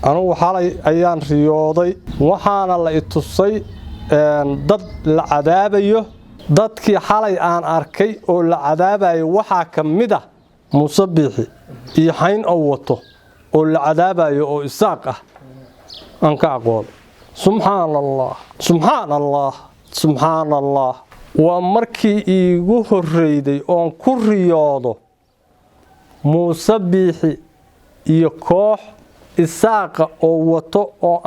Anugu xalay ayaan riyooday, waxaana la i tusay dad la cadaabayo. Dadkii xalay aan arkay oo la cadaabayo waxaa ka mid ah Muuse Biixi iyo xayn oo wato oo la cadaabayo oo Isaaq ah aan ka aqoon. Subxaan Allah, subxaan Allah, subxaan Allah! Waa markii iigu horreyday oon ku riyoodo Muuse Biixi iyo koox Isaaqa oo wato oo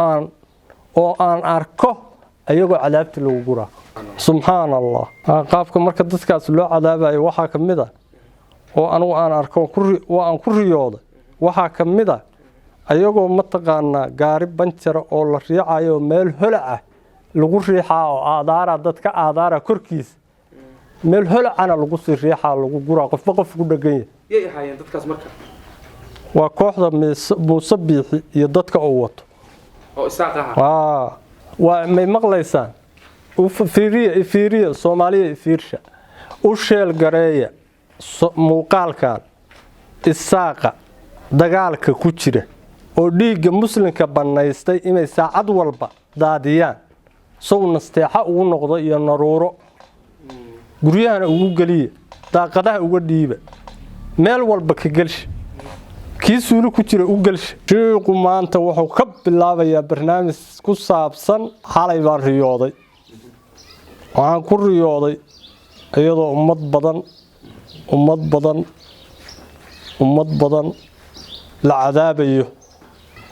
aan arko ayagoo cadaabti lagu guraa. Subxaan Allah! Qaabka marka dadkaas loo cadaabayo waxaa ka mid a oo anugu aan arko oo aan ku riyooday, waxaa ka mid a ayagoo mataqaanaa gaari banjara oo la riicayo, meel holaca lagu riixaa oo aadaara dadka aadaara korkiisa, meel holacana lagu sii riixaa, lagu guraa, qofba qof ku dhegan yahay. Yay ahaayeen dadkaas marka? Waa kooxda Muuse Biixi iyo dadka uu wato. Oo Isaaq ahaa. Waa may maqlaysaan? Fiiriya, ifiiriya, Soomaaliya ifiirsha, u sheelgareeya muuqaalkan. Isaaqa dagaalka ku jira oo dhiigga muslimka bannaystay inay saacad walba daadiyaan, sow nasteexa ugu noqdo iyo naruuro, guryahana ugu geliya, daaqadaha uga dhiiba, meel walba ka gelsha, kii suuli ku jira u gelsha. Shiiqu maanta wuxuu ka bilaabayaa barnaamij ku saabsan xalay baan riyooday. Waxaan ku riyooday iyadoo ummad badan, ummad badan, ummad badan la cadaabayo,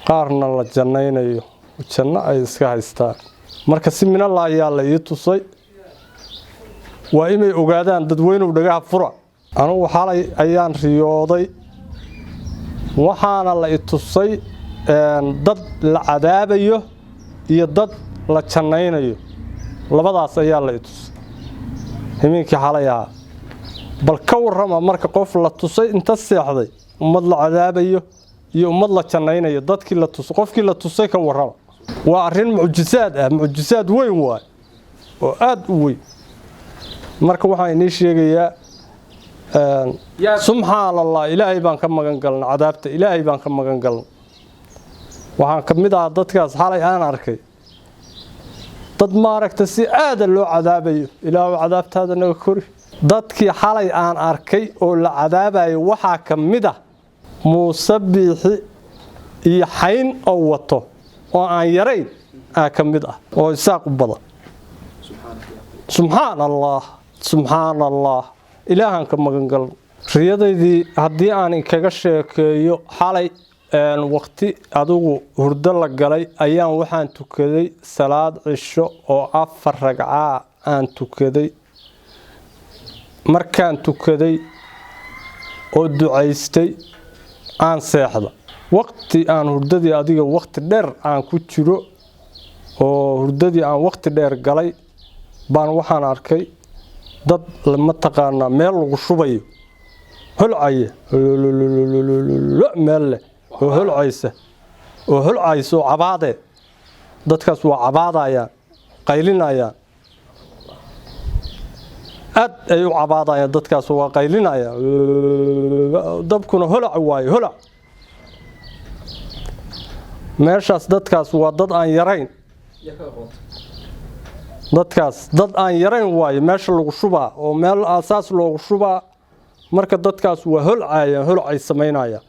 qaarna la jannaynayo, janno ay iska haystaan. Marka si minalla ayaa la ii tusay. Waa inay ogaadaan dadweynuw, dhagaha fura. Anugu xalay ayaan riyooday, waxaana la i tusay dad la cadaabayo iyo dad la jannaynayo. Labadaas ayaa la i tusay himiinkii xalay ahaa. Bal ka warrama marka qof la tusay inta seexday ummad la cadaabayo iyo ummad la jannaynayo, dadkii la tusay, qofkii la tusay, ka warrama. Waa arrin mucjisaad ah, mucjisaad weyn waay oo aada u weyn. Marka waxaan inii sheegayaa, subxaan Allah, Ilaahay baan ka magan galna cadaabta, Ilaahay baan ka magan galna. Waxaan ka mid ahaa dadkaas xalay aan arkay, dad maaragta si aada loo cadaabayo. Ilaahu cadaabtaada naga kori. Dadkii xalay aan arkay oo la cadaabayo waxaa ka mid ah Muuse Biixi iyo xayn oo wato oo aan yarayn aa ka mid ah oo Isaaq u badan. Subxaan Allah, subxaan Allah, Ilaahan ka magan galno. Riyadaydii haddii aan inkaga sheekeeyo, xalay waqti adigu hurdo la galay ayaan waxaan tukaday salaad cisho oo 4 ragcaa aan tukaday. Markaan tukaday oo ducaystay aan seexda. Waqti aan hurdadii adiga waqti dheer aan ku jiro oo hurdadii aan waqti dheer galay baan waxaan arkay dad mataqaanaa meel lagu shubayo, holcaya, meel leh oo holcaysa, oo holcaysa oo cabaadee. Dadkaas waa cabaadayaan, qaylinayaan, aad ay u cabaadayaan. Dadkaas waa qaylinayaan, dabkuna holac waayo, holac meeshaas. Dadkaas waa dad aan yarayn. Dadkaas dad aan yarayn waayo. Meesha lagu shubaa oo meel aasaas loogu shubaa. Marka dadkaas waa holcayaan, holcay samaynayaan,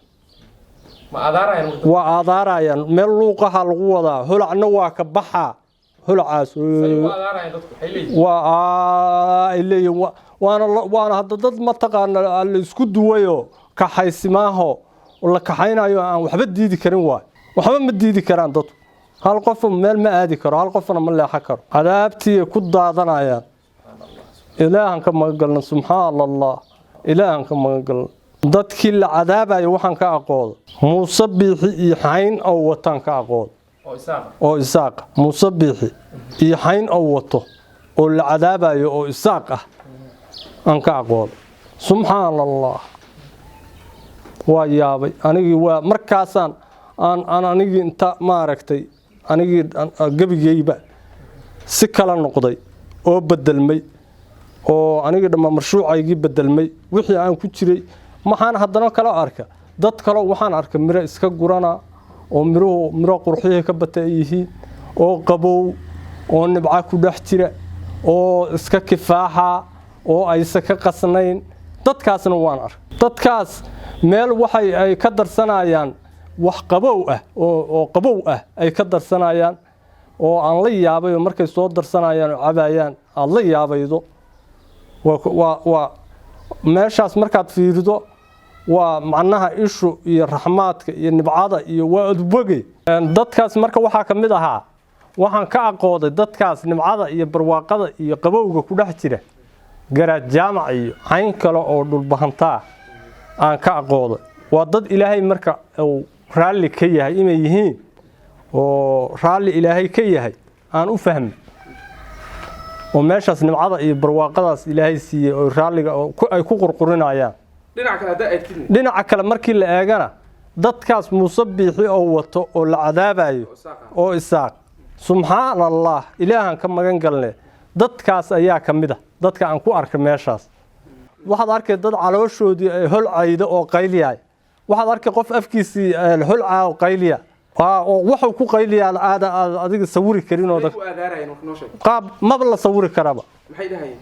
waa aadaarayaan. Meel luuqaha lagu wadaa, holacna waa ka baxaa holacaas. Waa ay leeyihin, waana hadda dad mataqaana la isku duwayoo kaxaysimaaho la kaxaynayo, aan waxba diidi karin waay. Waxba ma diidi karaan dadku. Hal qofa meel ma aadi karo, hal qofna ma leexan karo. Cadaabtiiyay ku daadanayaan. Ilaahan ka magan galna. Subxaan Allah, Ilaahan ka magan galna. Dadkii la cadaabayo waxaan ka aqooda Muuse Biixi iyo xayn oo wataan ka aqooda oo Isaaqa. Muuse Biixi iyo xayn oo wato oo la cadaabayo oo Isaaq ah aan ka aqooda. Subxaan Allah! Waa yaabay anigii. Waa markaasaan aan anigii inta maaragtay anigii gebigeyba si kala noqday oo bedelmay oo anigii dhammaa marshuucaygii bedelmay wixii aan ku jiray. Maxaan haddana kala arka? Dad kaleo waxaan arka miro iska gurana. Oo miruhu miro qurxihii ka batay ay yihiin, oo qabow, oo nibca ku dhex jira, oo iska kifaaxa, oo aysa ka qasnayn. Dadkaasna waan arkay. Dadkaas meel waxay ay ka darsanayaan wax qabow ah, oo qabow ah ay ka darsanayaan, oo aan la yaabay, oo markay soo darsanayaan oo cabayaan aada la yaabaydo. Waa meeshaas markaad fiirido, waa macnaha ishu iyo raxmaadka iyo nibcada iyo waa adbogey dadkaas. Marka waxaa ka mid ahaa, waxaan ka aqooday dadkaas nibcada iyo barwaaqada iyo qabowga ku dhex jira, Garaad Jaamac iyo cayn kale oo Dhulbahantaa aan ka aqooday. Waa dad Ilaahay marka uu raalli ka yahay inay yihiin, oo raalli Ilaahay ka yahay aan u fahmay, oo meeshaas nimcada iyo barwaaqadaas Ilaahay siiyey oo raalliga ay ku qurqurinayaan. Dhinaca kale haddaa eegtidna? Dhinaca kale markii la eegana, dadkaas Muuse Biixi oo wato oo la cadaabayo oo Isaaq, subxaan Allah, Ilaahan ka magan galne. Dadkaas ayaa ka mid a dadka aan ku arkay meeshaas. Waxaad arkay dad calooshoodii ay holcayda oo qayliyaay. Waxaad arkay qof afkiisii holcaa oo qayliya, oo waxuu ku qayliyaa aada aad adiga sawiri karin oo Maxay ku aadaarayeen? Marka noo sheeg. Qaab maba la sawiri karaba. Maxay dhahayeen?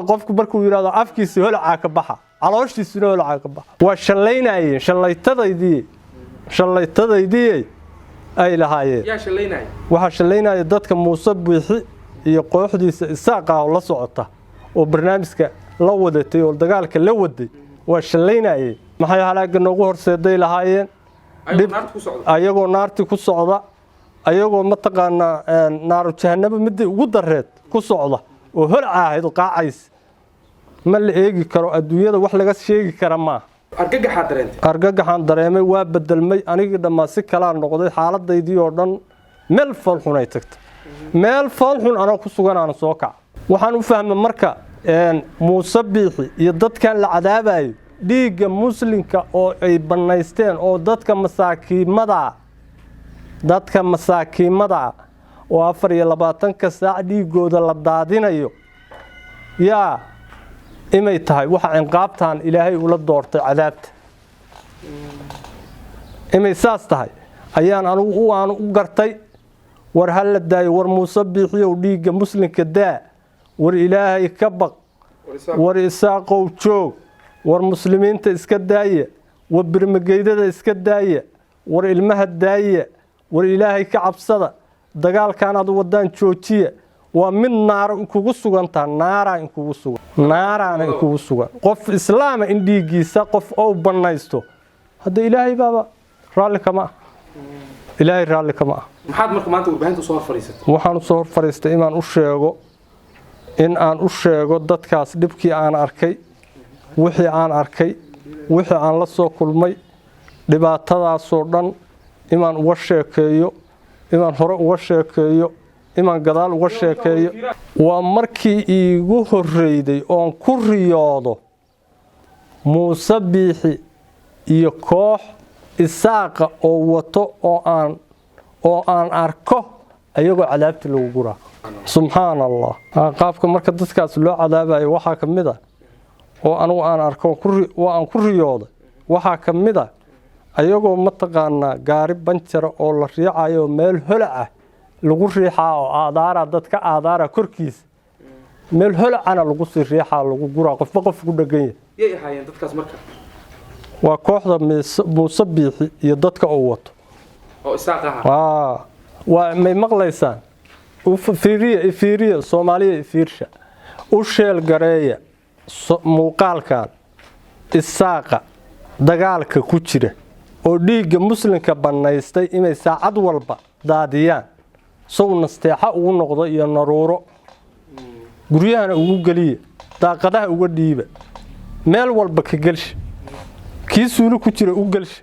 Qofku markuu yidhahdo afkiisii holcaa ka baxa, calooshiisuna holcaa ka baxa. Waa shallaynayeen, shallaytadaydii, shallaytadaydii ay lahaayeen. Yaa shallaynaya? Waxaa shallaynaya dadka Muuse Biixi iyo kooxdiisa Isaaqa oo la socota, oo barnaamijka la wadatay oo dagaalka la waday. Waa shallaynayeen. Maxay halaaga noogu horseeday lahaayeen. Ayagoo naarta ku socda. Ayagoo naartii ku socda, ayagoo mataqaanaa naaru jahanabo midii ugu dareed ku socda oo holcaahayd oo qaacays. Ma la eegi karo, adduunyada wax laga sheegi kara maaha. Argagaxaa dareentay? Argagaxaan dareemay, waa bedelmay anigii dhammaa, si kalaa noqday xaaladaydii oo dhan. Meel foolxun ay tagtay, meel foolxun anoo ku sugan aan soo kaca. Waxaan u fahmay marka Muuse Biixi iyo dadkan la cadaabayo dhiigga muslimka oo ay bannaysteen, oo dadka masaakiimada oo 24-ka saac dhiiggooda la daadinayo, yaa imay tahay waxa cinqaabtan Ilaahay ula doortay cadaabta. Imay saas tahay ayaan anugu aan u gartay. War ha la daayo. War Muuse Biixiyow, dhiigga muslimka daa. War Ilaahay ka baq. War Isaaqow joog. War muslimiinta iska daaya. War birmageydada iska daaya. War ilmaha daaya. War Ilaahay ka cabsada. Dagaalkan aad wadaan joojiya. Waa mid naaro inkugu sugantaa, naaraa inkugu sugan, naaraana inkugu sugan. Qof islaama in dhiiggiisa qof ou bannaysto, hadda Ilaahay baaba raalli kama ah, Ilaahay raalli kama ah. Maxaad marka maanta warbaahinta usoo hor fadhiisatay? Waxaan usoo hor fadhiistay inaan u sheego, in aan u sheego dadkaas dhibkii aan arkay, wixii aan arkay, wixii aan la soo kulmay, dhibaatadaasoo dhan inaan uga sheekeeyo, inaan hore uga sheekeeyo, inaan gadaal uga sheekeeyo. Waa markii iigu horreyday oon ku riyoodo Muuse Biixi iyo koox Isaaqa oo wato, oo aan arko ayagoo cadaabti lagu guraa. Subxaan Allah. Qaabka marka dadkaas loo cadaabayo waxaa ka mid a oo anugu aan arko oo aan ku riyooday, waxaa ka mid a ayagoo mataqaanaa gaari banjara oo la riicayo, meel holac ah lagu riixaa, oo aadaara dadka aadaara korkiisa, meel holacana lagu sii riixaa, lagu guraa, qofba qof ku dhegan yahay. Yay ahaayeen dadkaas marka? Waa kooxda Muuse Biixi iyo dadka uu wato. Oo Isaaq ahaa. Waa may maqlaysaan? Fiiriya, ifiiriya, Soomaaliya ifiirsha, u share gareeya muuqaalkan. Isaaqa dagaalka ku jira oo dhiigga muslimka bannaystay inay saacad walba daadiyaan, sow nasteexa ugu noqdo iyo naruuro, guryahana ugu geliya, daaqadaha uga dhiiba, meel walba ka gelsha, kii suuli ku jira u gelsha.